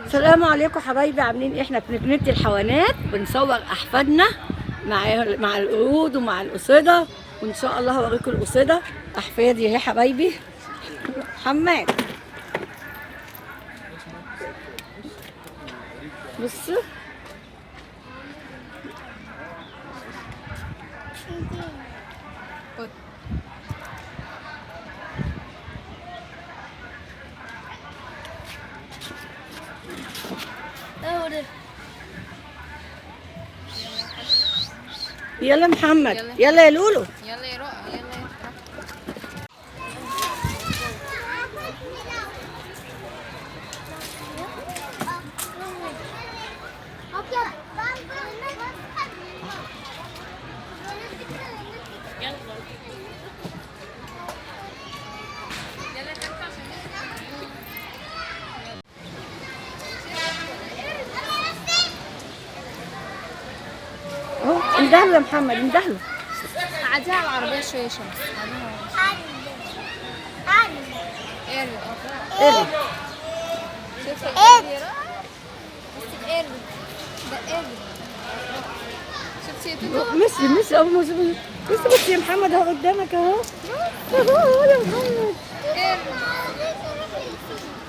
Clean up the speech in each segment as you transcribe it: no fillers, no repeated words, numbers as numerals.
السلام عليكم حبايبي، عاملين ايه؟ احنا في جنينة الحيوانات بنصور احفادنا مع القرود ومع القصيدة، وان شاء الله هوريكم القصيدة. احفادي اهي حبايبي. محمد بصوا، يلا محمد، يلا يا لولو، يلا يا رؤى، يلا يا فرح. اهو اندهله يا محمد، اندهله. عديها على العربية شوية شمس. عديها. قرد. شايفة القرد يا رؤى؟ بس القرد ده قرد. شفتي يا توتو؟ مشي مشي اهو، مشي بص بص يا محمد اهو قدامك اهو. اهو يا محمد. قرد.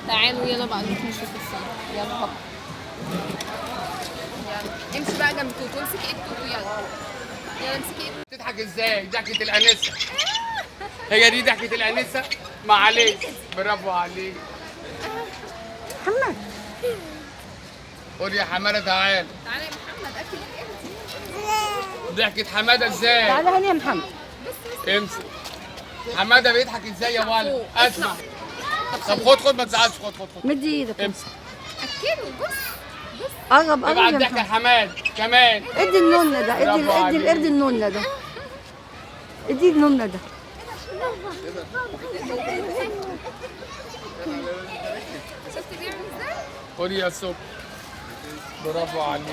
تعالوا يلا بقى نروح نشوف السمك. يلا هوب. يلا امشي بقى جنب توتو، امسكي ايد توتو. يلا يلا امسكي ايد. تضحك ازاي؟ ضحكة الأنسة. هي دي ضحكة الأنسة؟ معلش، برافو عليك. محمد قول يا حمادة تعالى. تعالى يا محمد اكل القرد. ضحكة حمادة ازاي؟ تعالى هنا يا محمد. امسك. حمادة بيضحك ازاي يا ولد؟ اسمع. طب خد خد ما تزعلش، خد خد خد. مد ايدك. امسك. اكله. بص بص. قرب قرب ابعت يا ضحكة محمد. حماد كمان. ادي النونة ده، ادي ادي القرد النونة ده. ادي النونة ده. شفت بيعمل ازاي؟ خد يا سكر. برافو عليك.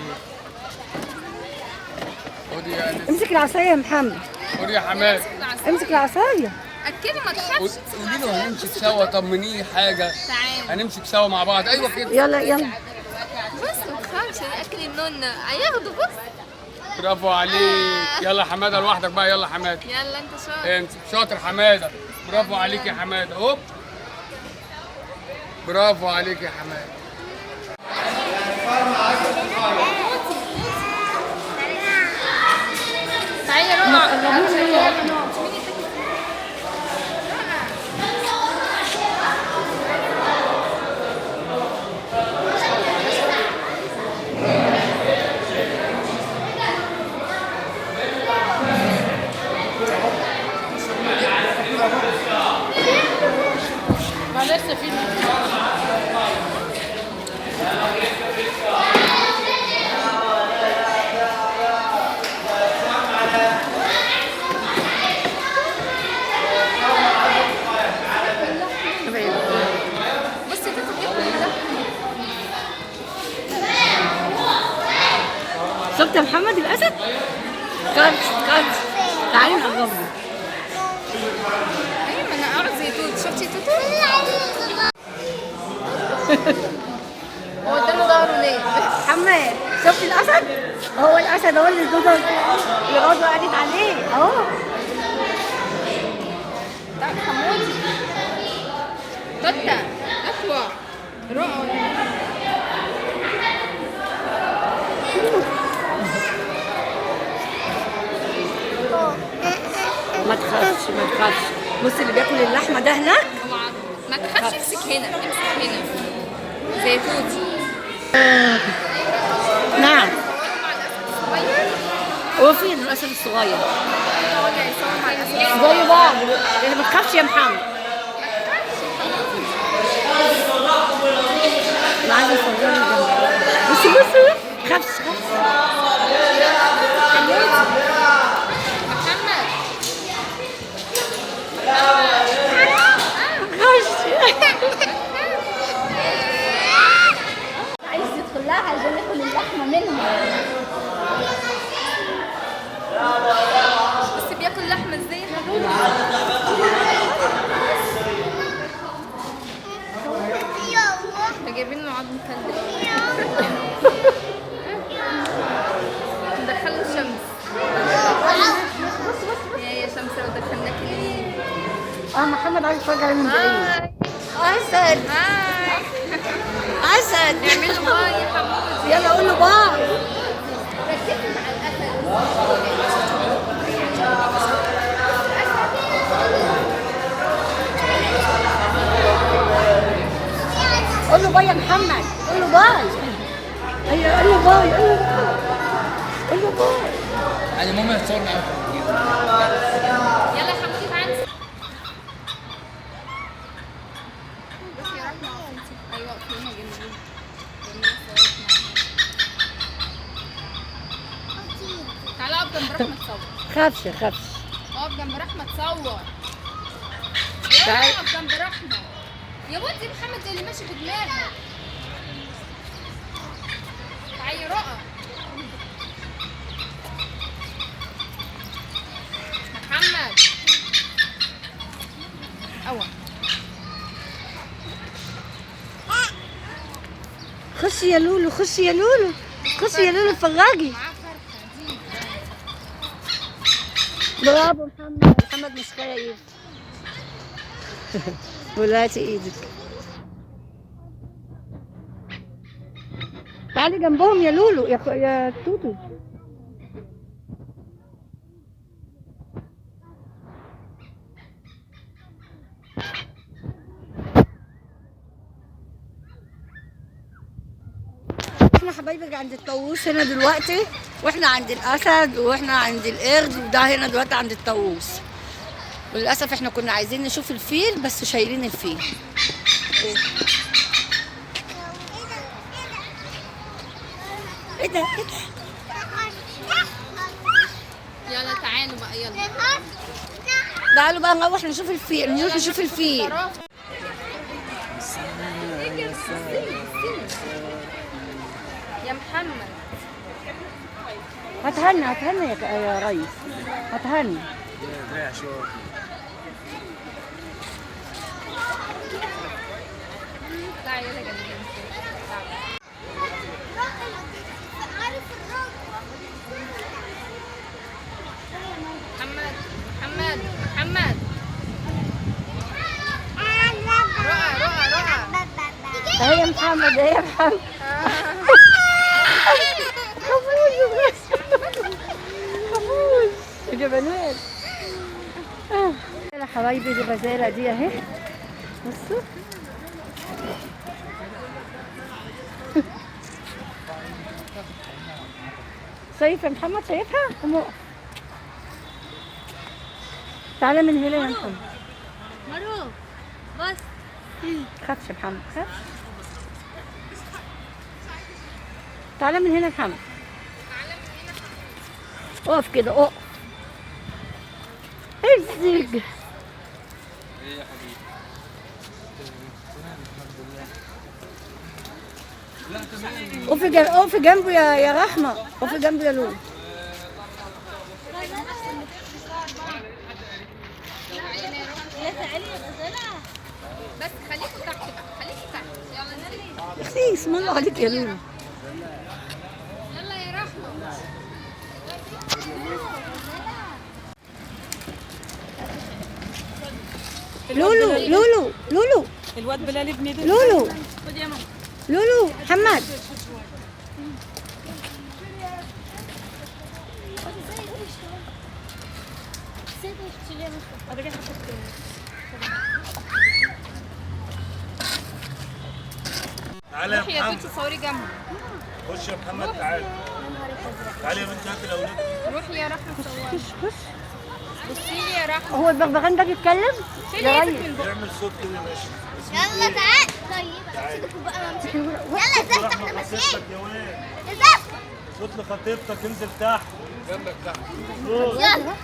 خد يا أنسة. امسك العصاية يا محمد. خد يا حماد. امسك العصاية. اكله ما تخافش. قولي له هنمسك سوا، طمنيه حاجة. تعالى هنمسك سوا مع بعض. ايوه كده. يلا يلا. بص ما تخافش، اكل النونة هياخده. بص برافو عليك. يلا حمادة لوحدك بقى. يلا حمادة. يلا انت شاطر. امسك. شاطر حمادة. برافو عليك يا حمادة. هوب. برافو عليك يا حمادة. تعالي يا رؤى. بصي توتو بياكل اللحمة. شفت يا محمد الاسد؟ كارت كارت. تعالي نقرب له. ايوه ما انا اقعد زي توتو. شفتي توتو؟ هو اداله ظهره ليه؟ محمد شفت الاسد؟ هو الاسد هو اللي توتو اللي قعدت عليه اهو. تعالي حمودي. توتا اقوى. رؤى. ما تخافش ما تخافش. بص اللي بياكل اللحمة ده هناك. ما تخافش، امسك هنا، امسك هنا زي توتي. نعم. مع الاسد الصغير. هو فين الاسد الصغير؟ هو زي بعض. ما تخافش يا محمد. انا عايزه اصورها. بصي بصي. خافش خافش. محمد. خافش. عايز يدخل لها عشان ياكل اللحمة منها. بس بياكل لحمه ازاي يا حبيبي؟ محمد عايز يتفرج عليه من بعيد. اسد hi اسد. اعمل له bye يا حمودي. يلا قول له bye. ركزي مع الاسد. قول له bye يا محمد، قول له bye. ايوه قول له bye، قول له bye، قول له bye. عادي ماما هتصور معاكم. يلا يا حمودي تعالى. روحي يا رحمة اقفي. ايوه اقفي هنا جنبي. تعالى اقف جنب رحمة تصور. خافش خافش. اقف جنب رحمة تصور. يلا اقف جنب رحمة. يا ودي محمد اللي ماشي بدماغه. تعالي رؤى. محمد. اوعى. خشي يا لولو، خشي يا لولو، خشي يا لولو اتفرجي. معاه فرخة دي. برافو محمد. محمد مش خايف. ولاتي ايدك. تعالي جنبهم يا لولو، يا توتو. احنا حبايبي عند الطاووس هنا دلوقتي، واحنا عند الاسد، واحنا عند القرد، وده هنا دلوقتي عند الطاووس. وللاسف احنا كنا عايزين نشوف الفيل بس شايلين الفيل. ايه ده ايه ده؟ يلا تعالوا بقى، يلا تعالوا بقى نروح نشوف الفيل، نروح نشوف الفيل. يا محمد هتهنى هتهنى يا ريس، هتهنى. تعالي يلا جنبي. محمد محمد محمد. رؤى رؤى رؤى. اهي يا محمد، اهي يا محمد. خفوش خفوش يا بنات. يا حبايبي دي غزاله دي اهي، بصوا. شايف يا محمد؟ شايفها؟ قوم اقف. تعالى من هنا يا محمد. مرو بس. خافش يا محمد، خافش. تعالى من هنا يا محمد. اقف كده، اقف. امسك. ايه يا حبيبي؟ اقفي اقفي جنبه يا رحمه، اقفي جنبه يا لولو. بس خليكوا تحت بقى، خليكوا تحت. يلا نزلي. اختي اسم الله عليك يا لولو. يلا يا رحمه. لولو لولو لولو. الواد بلال ابني ده. لولو لولو. محمد تعالى يا روحي يا محمد، توتي صوري جنبه. خش يا محمد، تعالى تعالى يا بنت، هات الاولاد. روحي يا رحمه صوري. خش خش. بصي لي يا رحمه. هو البغبغان ده بيتكلم؟ شيلي يا ايدك ريس. من بقك. يعمل صوت كده ماشي. يلا تعال. طيب سيبكوا بقى وامشي. يلا زفت، احنا ماشيين. يا واد زفت. صوت لخطيبتك، انزل تحت. جنبك تحت. يلا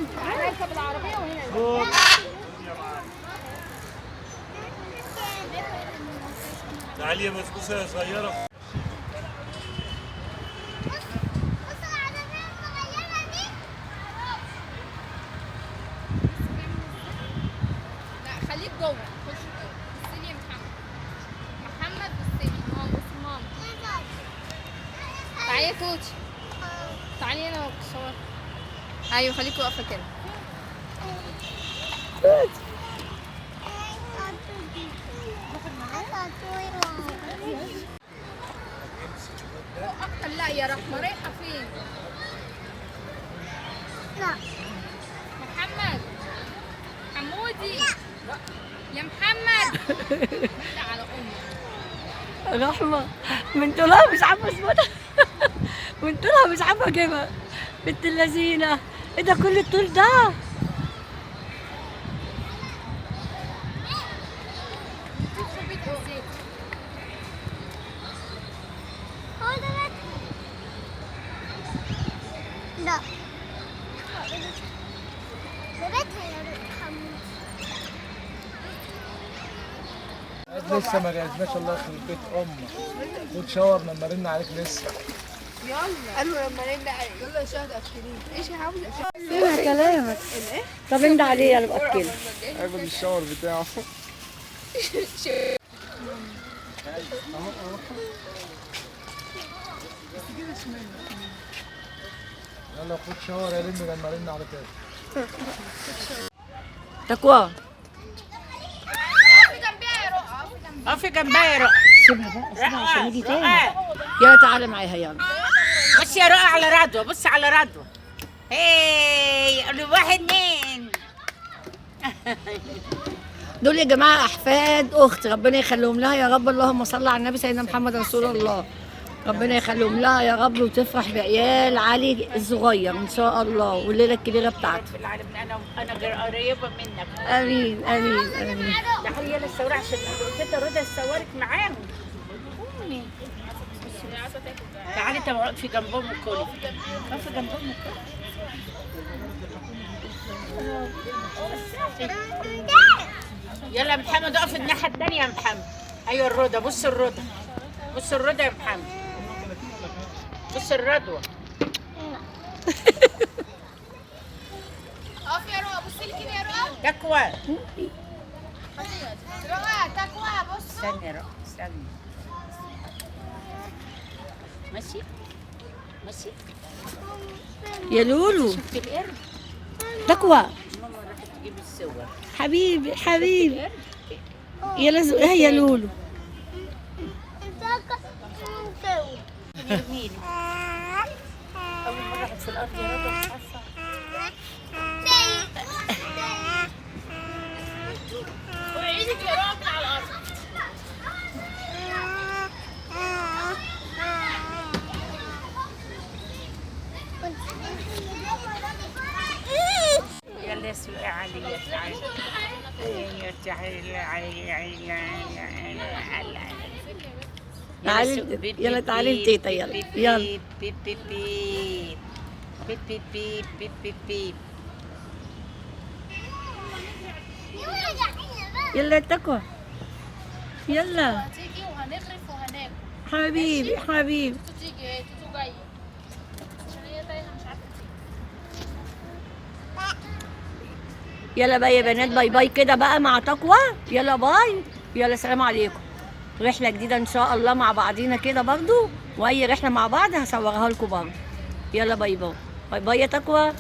اركب العربية وهنا. صوت. تعالي يا بسبوسه يا صغيرة. بص العربية الصغيرة دي. لا خليك جوه، خش جوه. بصي لي يا محمد. محمد بصي لي. ماما بصي ماما. تعالي يا توتي. تعالي هنا وصور. ايوه خليكي واقفة كده. يا محمد. على امك. رحمه من طولها مش عارفه اثبتها، من طولها مش عارفه اجيبها. بنت اللذينه، ايه ده كل الطول ده؟ تدخل بيت ازاي؟ هو ده بيتها. لا ده بيتها يا محمد. لسه ما جهزناش، الله يخرب بيت امك. خد شاور لما رن عليك لسه. قالوا لما رن عليك يلا يا شهد اكلين. ايش يا عاوزه؟ سمع كلامك. طب انت عليه انا باكله. هاخد الشاور بتاعه. يلا خد شاور يا لمي لما رن عليك. تقوى اقفي جنبها يا رؤى. سيبها بقى، سيبها عشان يجي تاني. يلا تعالى معاها يلا. بصي يا رؤى على رضوى، بصي على رضوى. هي واحد اتنين. دول يا جماعة احفاد اخت، ربنا يخليهم لها يا رب. اللهم صل على النبي سيدنا محمد رسول الله. ربنا يخليهم لها يا رب، وتفرح بعيال علي الصغير ان شاء الله، والليلة الكبيرة بتاعته. في العالم انا غير قريبه منك. امين امين امين. تعالي يلا الصورة عشان كده رضا صورك معاهم. قومي تعالي، طب اقفي جنبهم وكلي، اقفي جنبهم وكلي. يلا يا محمد اقف الناحية الثانية يا محمد. ايوه الرضا، بص الرضا، بص الرضا يا محمد، بص الرضوى. اقف يا رؤى، بصي لي كده يا رؤى. تكوى رؤى تكوى، بص. استني يا رؤى استني. ماشي ماشي يا لولو. شفت القرد؟ تقوى ماما راحت تجيب الصور. حبيبي حبيبي. يلا ايه يا لولو. جميل. اول مرة اقعد في الارض يا رضا مش عارفه. وعيدك يا رؤى من على الارض. يلا سوقي علي يا تعالي يا تعالي تعالي يلا، تعالي لتيتا يلا يلا. بيب بيب بيب بيب بيب بيب بيب بيب بيب. يلا يا تقوى يلا. هتيجي وهنغرف وهناكل. حبيبي حبيبي. توتو تيجي، ايه توتو جاية عشان هي تايهه مش عارفه تيجي. يلا بقى يا بنات، bye bye كده بقى مع تقوى. يلا bye، يلا سلام عليكم. رحله جديدة ان شاء الله مع بعضينا كده برضو، واي رحله مع بعض هصورها لكم برضو. يلا bye bye، bye bye يا تقوى.